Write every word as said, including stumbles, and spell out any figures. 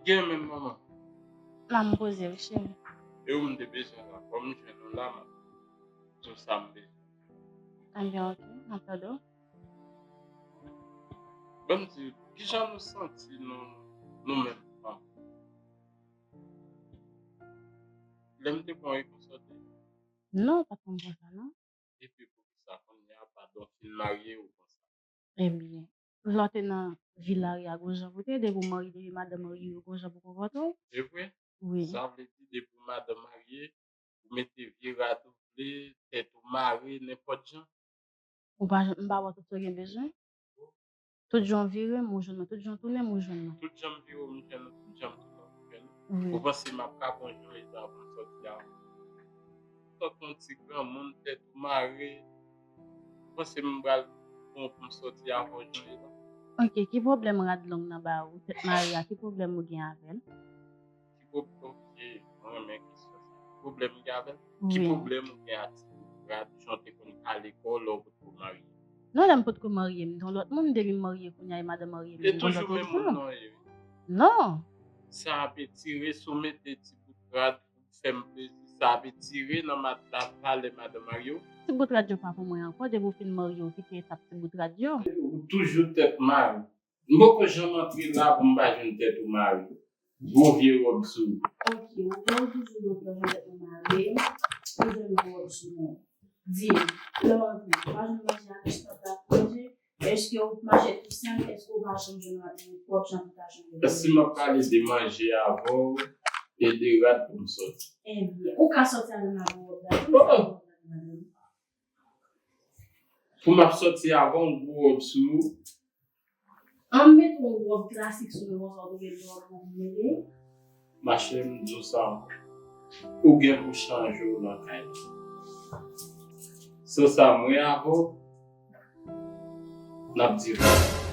Gen menm manman. La m poze wi cheri. E ou m te bezwen la. Kòm m jwenn ou la, m ap di w sa m bezwen. Ebyen, ok, m ap tande w. Ban m di, kijan nou santi nou, nou menm fanm? Lè m te pran w e konsa w te? Non, pa t konn konsa, non. Epi poukisa kounye a, padon, fin marye ou konsa? Ebyen, lè w te nan vil la, gon jan pou te, depi w marye, depi madanm marye, gon jan pou konpòte w. E vre? Wi. Sa vle di, depi w madanm marye, ou mete vye rad ou vle, tèt ou mare, nenpòt jan? Ou pa, m pa ba w tout sa w gen bezwen. Tout jan w vire m, ou jwenn mwen. Tout jan w tounen m, ou jwenn mwen. Tout jan m vire w, m jwenn ou. Tout jan m tounen w, m jwenn ou. Wi. Ou panse m ap ka pran jan e sa pou m sòti avè w? Tankou yon ti granmoun, tèt ou mare. Ou panse m pral pran w pou m sòti avè w jan e sa? Ok, ki pwoblèm rad long nan ba ou, tèt mare a, ki pwoblèm ou gen avè l? Ki pwob-, ok, mwen renmen kesyon sa. Ki pwoblèm m gen avè l? Ki Wi. Pwoblèm ou gen ak ti bout rad jan w te konn ale kò lè w potko marye? Non, lè m potko marye, m te yon lòt moun, depi m marye kounye a, e madanm marye m, E m gon lòt toujou menm moun opsyon. Non ye, wi. Non. Sa ap etire, si w mete ti bout rad pou fè m plezi, sa ap etire nan mat-, la valè madanm marye w. Ti bout rad yo pa pou mwen ankò, depi w fin marye, w kite etap ti bout rad yo. Ou toujou tèt mare. M poko janm antre la pou m pa jwenn tèt ou mare. Gwo vye wòb sou ou. Ok, ou wè ou toujou gon pwoblèm tèt mwen mare, ou jwenn gwo wòb sou mwen. Di m, lè w antre, ou pa jwenn manje a, kisa w t ap manje? Èske ou mache tou sèl? Èske ou pa janm jwenn rad pwòp jan pou ta jwenn? Èske m ap pale de manje avè w e de rad pou m sòti? Ebyen, ou ka sòti avè m avè wòb la tou, Oh! Pou m ap sòti avè w, gwo wòb sou ou, An m met yon wòb klasik sou mwen konsa, ou gen dwa pou w mele. Machè, m di w sa ankò. Ou gen pou chanje w nan kay la. Se sa mwen avè w, n ap di vre.